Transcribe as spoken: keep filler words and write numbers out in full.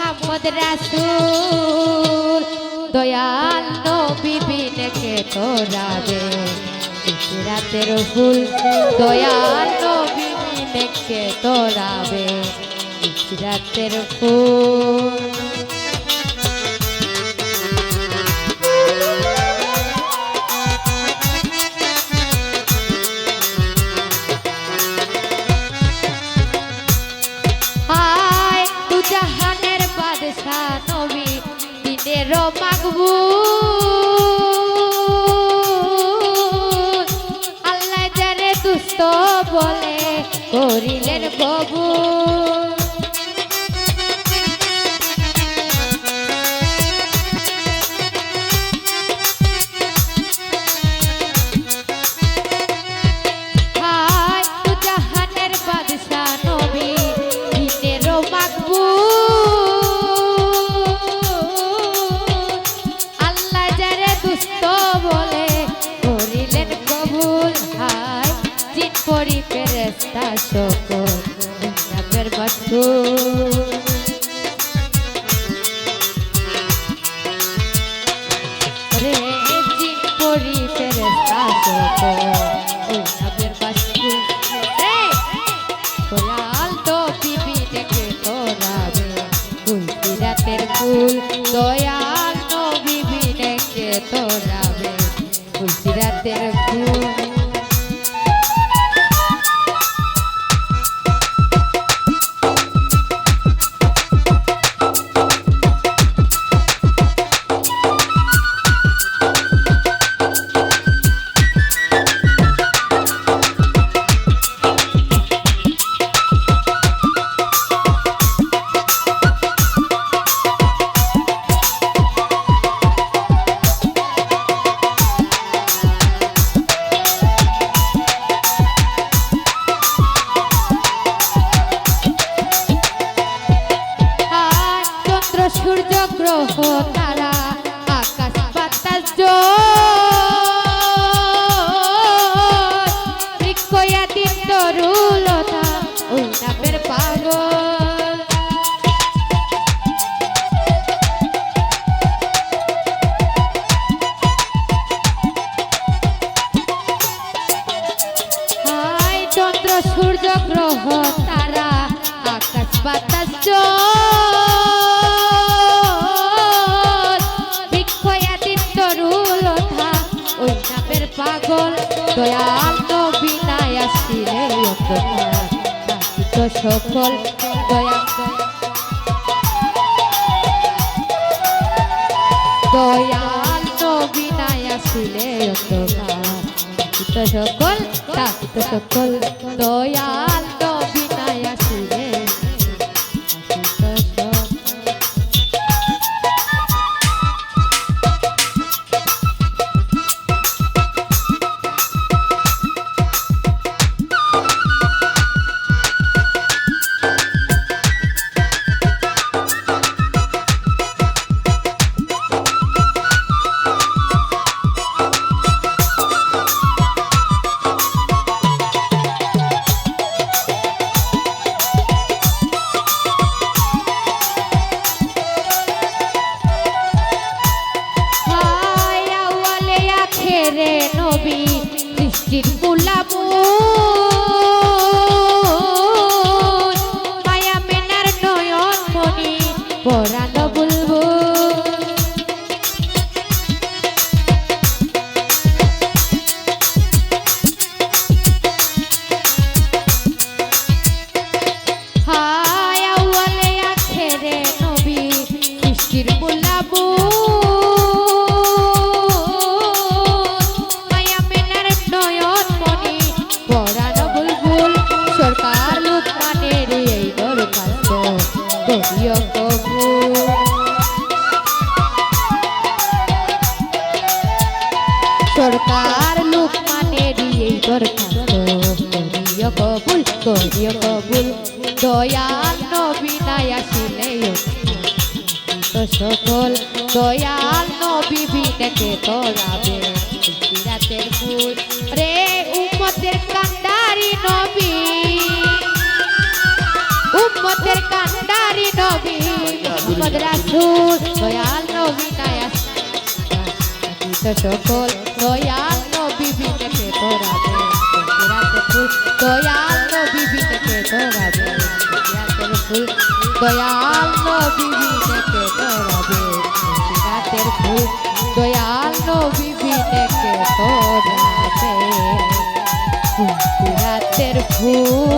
মোহাম্মদ রাসূল, দয়াল নবী বিনে কে তোরাবে সিরাতের ফুল, দয়াল নবী বিনে কে তোরাবে সিরাতের ফুল। হায় দু জাহানের বাদশা নবী, দিনের মাকবুল। আল্লাহ যারে দুস্ত বলে করিলেন কবুল। হায় দু জাহানের বাদশা নবী, দিনের মাকবুল। আল্লাহ যারে দুস্ত বলে করিলেন কবুল। হায় জিন পরি ফেরেশতা সকল নামের মশহুর। রে জিন পরি ফেরেশতা সকল ওই নামের মশহুর। রে দয়াল নবী বিনে কে তোরাবে ফুল সিরাতের ফুল, দয়াল নবী বিনে কে তোরাবে ফুল সিরাতের ফুল। আর চন্দ্র সূর্য গ্রহ তারা আকাশ বাতাস জল, বৃক্ষ আদি তরুলতা ওই নামের পাগল। হায় চন্দ্র সূর্য গ্রহ তারা আকাশ বাতাস জল, বৃক্ষ আদি তরুলতা ওই নামের পাগল। দয়াল নবী নাই আসিলে অন্ধকার থাকিত সকল। দয়া দয়াল নবী নাই আসিলে অন্ধকার থাকিত সকল, থাকিত সকল। দয়াল নবী নাই আসিলে থাকিত সকল। হায় আউয়ালে আখেরে নবী, সৃষ্টির মূলামূল। মায়া মেনার নয়ন মণি, পরাণ বুলবুল। হায় আউয়ালে আখেরে নবী, সৃষ্টির মূলামূল। মায়া মেনার নয়ন মণি, পরাণ বুলবুল। সরকার লুকমানের এই দরখাস্ত করিও কবুল। সরকার লুকমানের এই দরখাস্ত করিও কবুল, করিও কবুল। দয়াল নবী নাই আসিলে অন্ধকার থাকিত সকল। দয়াল নবী বিনে কে তোরাবে সিরাতের ফুল। রে উম্মতের কান্ডারি নবী, উম্মতের কান্ডারি নবী, রাসূল দয়াল নবী নায়াস। তো সকল দয়াল নবী বিনে কে তোরা বে। রাতের ফুল দয়াল নবী বিনে কে তোরা বে। রাতের ফুল দয়াল নবী বিনে কে তোরা বে। রাতের ফুল দয়াল নবী বিনে কে তোরা বে। রাতের ফুল